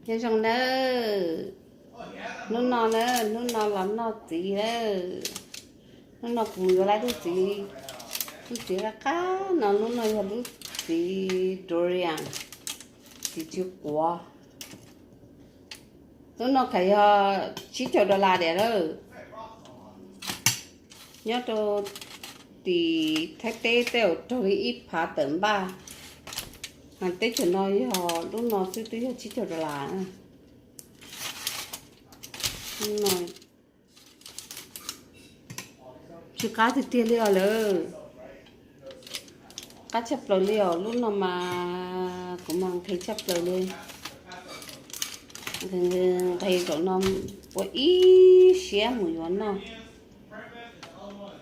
Nyob zoo nawb, hnub no na, hnub no los noj txiv lawm. Hnub no kuv mus yuav lawm lub txiv, lub txiv qab qab no, hnub no yog lub txiv durian, txiv tsw quav. Hnub no khaws yog tsib caug dollar tiag lawm. Nyob rau tim Thaib teb tej zaum raug li ib phav tawm npaj. Teb chaws no yog lub no xwb twb yog tsib caug dollar. Tsw qab tiag tiag li os lawm. Qab tshaj plaws li os, lub no mas kuv mas nqhis tshaj plaws li. Nqhis zaum no ua ib siab mus yuav noj.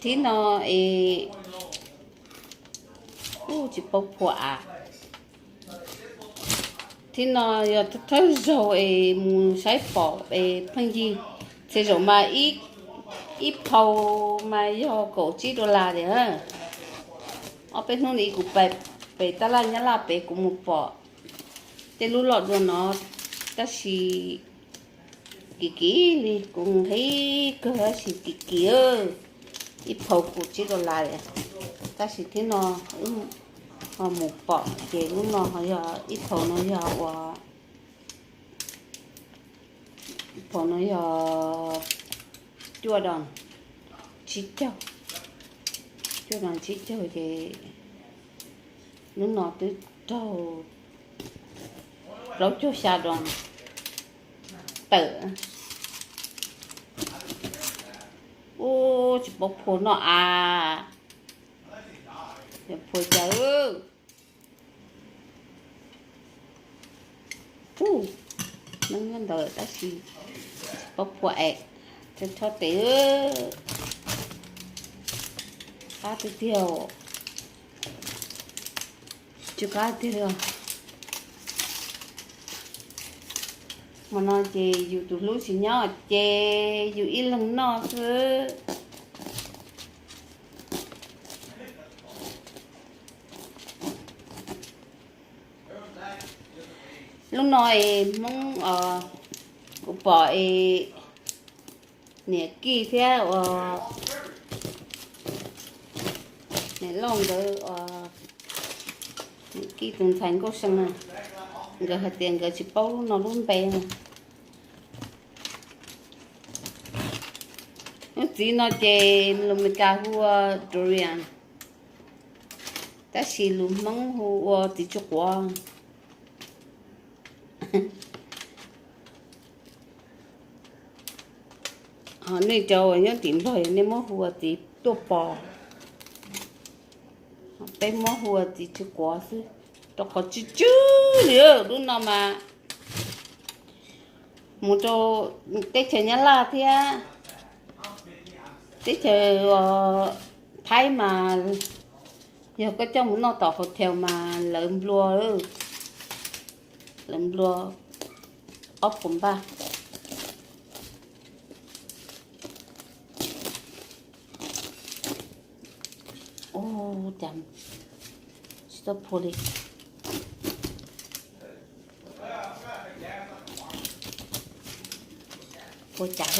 Thib no es, u, tsis paub phua av. Thib no yog thawj zaug es mus saib pom es pheej yig, txhia zaum mas ib phau mas yog kaum tsib dollar tiag. Ob peb hnub no kuv pem tab laj Nyab Laj pem kuv mus pom tej lub loj dua no, tab sis kim kim li, kuv nqhis kawg tab sis kim kim, ib phau kaum tsib dollar li. Tab sis thib no wb ho mus pom ces lub no ho yog ib phau no yog ua, ib phau no yog cuaj dollar tsib caug, cuaj dollar tsib caug ces lub no twb raug plaub caug xya dollar tawm. Ub, tsis paub phua noj av, phua cas. Ub, neeb nyob ntawd tab sis tsis paub phua es, tso chob tes, qab tiag tiag, tsw qab tiag li os. Hmo no ces yus tus hlub tsis nyob ces yus ib leeg noj xwb. Lub no es Hmoob, kuv pom es niam Kij thiab ua niam Lauj nkawd, niam Kij tus ntxhais Nkauj See na, nkawd hais tias nkawd tsis paub lub no lub npe na. Lub txiv no ces lus Meskas hu ua durian, tab sis lus Hmoob hu ua txiv tsw quav. Ho nej cov uas nyob tim Nplog nej muab hu ua txiv tuaj pos, peb muab hu ua txiv tsw quav xwb, rau qhov tsw tsw li lub no mas mus rau teb chaws Nyab Laj thiab teb chaws Thaib mas yog koj coj mus noj tom hotel mas lawv nplua, lawv nplua ob puas npaj. Ub, cas tsis tau phua li. Phua cas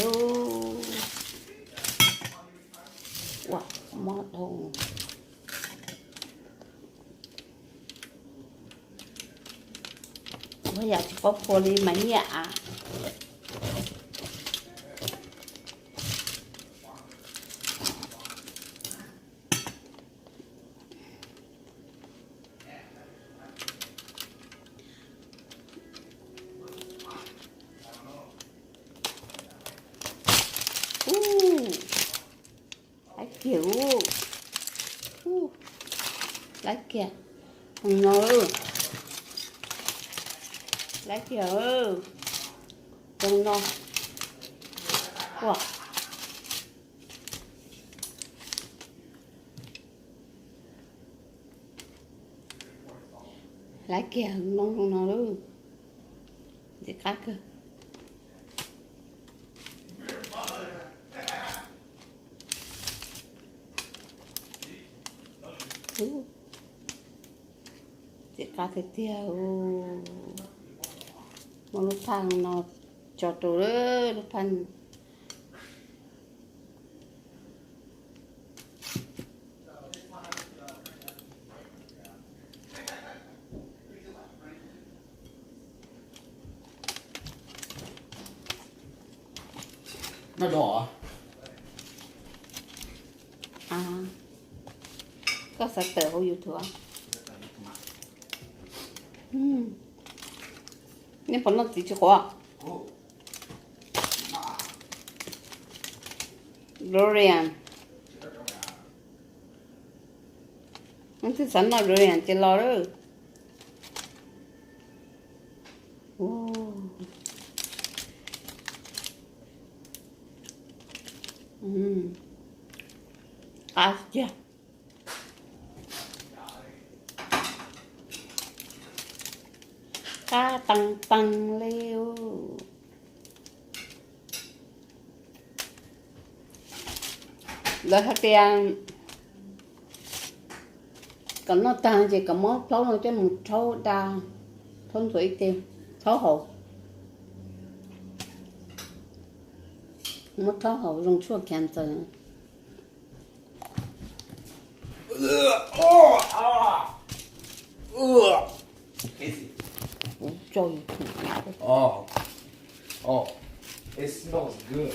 ua mob dhau. Ua yam tsis paub phua li mas nyiaj av. Ub, lab kiag ub, ub, lab kiag no, lab kiag zoo no, ua, lab kiag no zoo no, ntxim qab kawg. Txiv qab tiag tiag. Muab lub phaj no tso rau lub phaj. Koj xav tawm hauv YouTube. Nej puas noj txiv tsis quav? Durian. Leej twg xav noj durian ces los lawm. Qab tiag. Qab teeg teeg li. Lawv hais tias kom noj tag ces kom muab plaub no coj mus rhaub da, rhaub ntxuav ib teg, rhaub haus, muab rhaub haus zoo tshuaj khiav ntxaws. Kuv tso YouTube. Oh, oh, it smells good.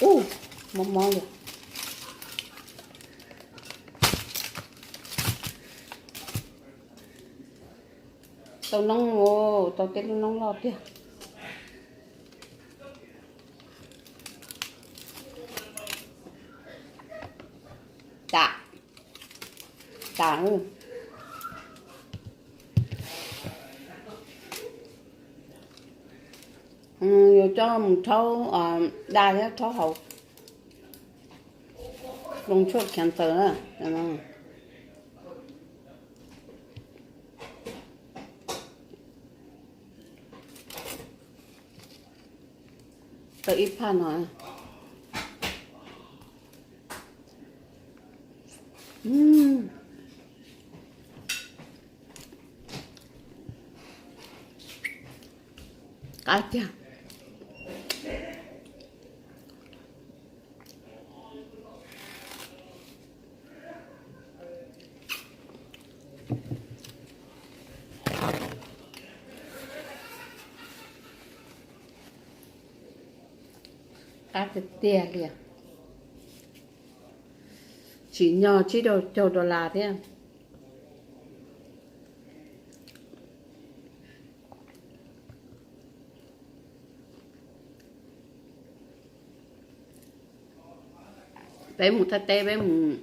Ub, mob mob li. Tau noob, tau tej lub noob loj tiag. Tam, tam. Yuav coj mus rhaub da thiab rhaub haus, zoo tshuaj khiav ntxaws na. Tau ib phaj no. Qab tiag. Qab tiag tiag li. Tsim nyog tsib caug dollar thiab. Peb mus Thaib teb peb mus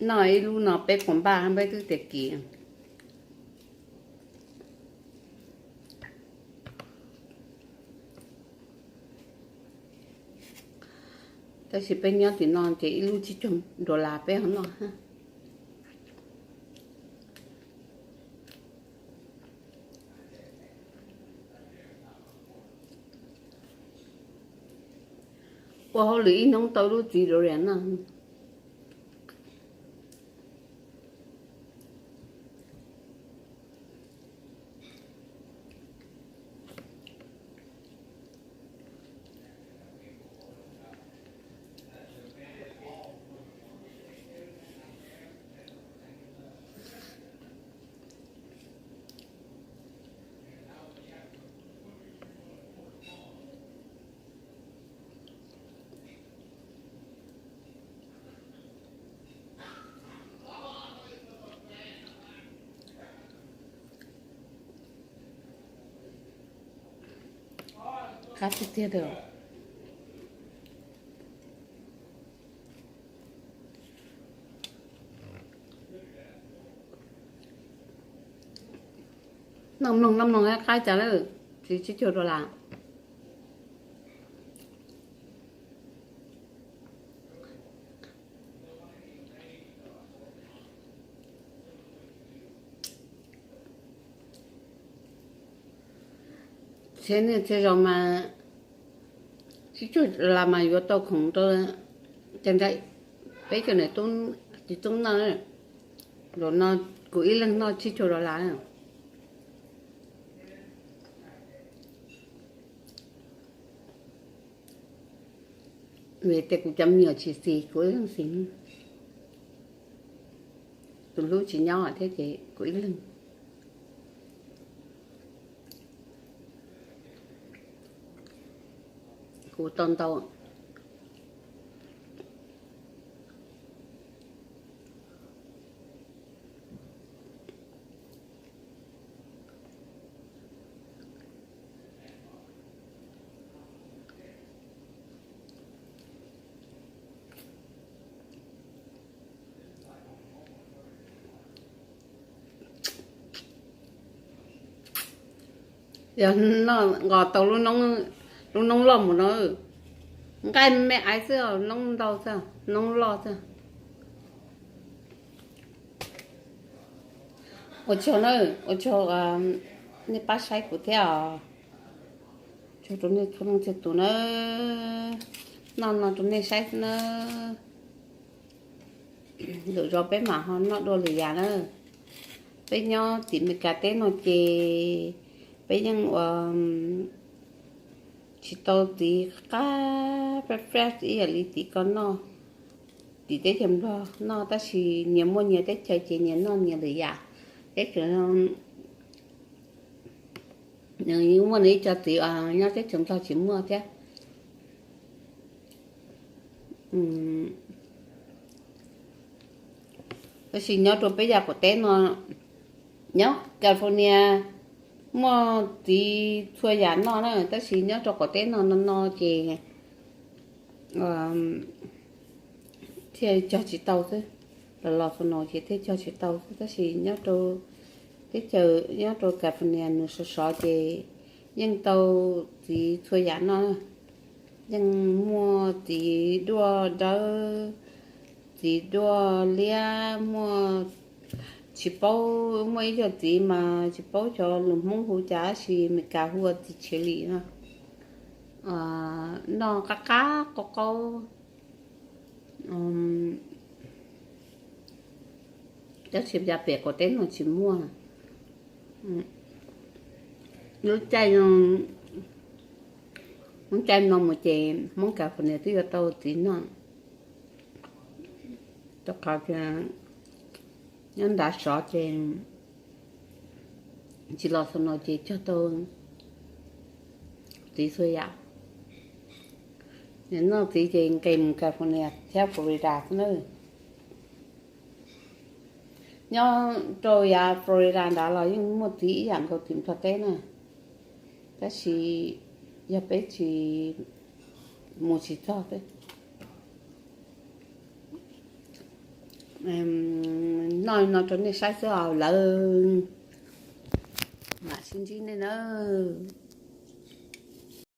noj ib lub no peb puas npaj, peb twb tias kim. Tab sis peb nyob tim no ces ib lub tsib caug dollar peb ho noj. Ua hauj lwm ib hnub tau lub txiv durian no. Qab tiag tiag. Noj mloog noj mloog qab cas lawm, txiv tsib caug dollar. Txhia niaj txhia zaus mas tsib caug dollar mas yuav tau khoom rau, cas ntshai peb cov niam tub txiv tub noj. Zaum no kuv ib leeg noj tsib caug dollar. Vim tias kuv cov me nyuam tsis xis, kuv ib leeg xis. Tus hlub tsis nyob thiab ces kuv ib leeg. Kuv tau ntau. Yog noj nqos tau lub noob loj mus no, nqaij me aiv xwb, noob ntau xwb, noob loj xwb. Ua tsaug na, ua tsaug nej pab saib kuv thiab os. Tsaug rau nej txhua leej txhua tus na, noj no rau nej saib xwb na. Lwm zaus peb mam ho noj dua lwm yam na. Peb nyob tim Meskas teb no ces peb yeej ua tsis tau txiv qab fresh fresh ib yam li tim ko noj, tim teb chaws Nplog noj, tab sis nyias muaj nyias teb chaws ces nyias noj nyias lwm yam. Teb chaws muaj nws ib co txiv nyob teb chaws Nplog tsis muaj thiab. Tab sis nyob rau peb yav qaum teb no, nyob California muaj txiv txhua yam noj na, tab sis nyob rau qaum teb no no no ces thiaj cog tsis tau xwb. Los los xu no ces thiaj cog tsis tau xwb, tab sis nyob rau teb chaws, nyob rau California nws sov sov ces yeej tau txiv txhua yam noj. Yeej muaj txiv duaj dawb, txiv duaj liab, muaj, tsis paub, muaj ib co txiv mas tsis paub cov lus Hmoob hu cas, tab sis Meskas hu ua txiv chili no. Noj qab qab qaub qaub, tab sis yav pem qaum teb no tsis muaj. Lub caij, lub caij no mus ces Hmoob California twb yuav tau txiv noj, rau qhov tias nyob nrad sov ces tsis los xu no ces cog tau txiv txhua yam. Noj txiv ces nqis mus California thiab Florida xwb na. Nyob rau yav Florida nrad los yeej muaj txiv ib yam nkaus tim Nplog teb na, tab sis yog peb tsis, mus tsis txog xwb. Noj no rau nej saib xwb os, lawv mam sib ntsib nej nawb.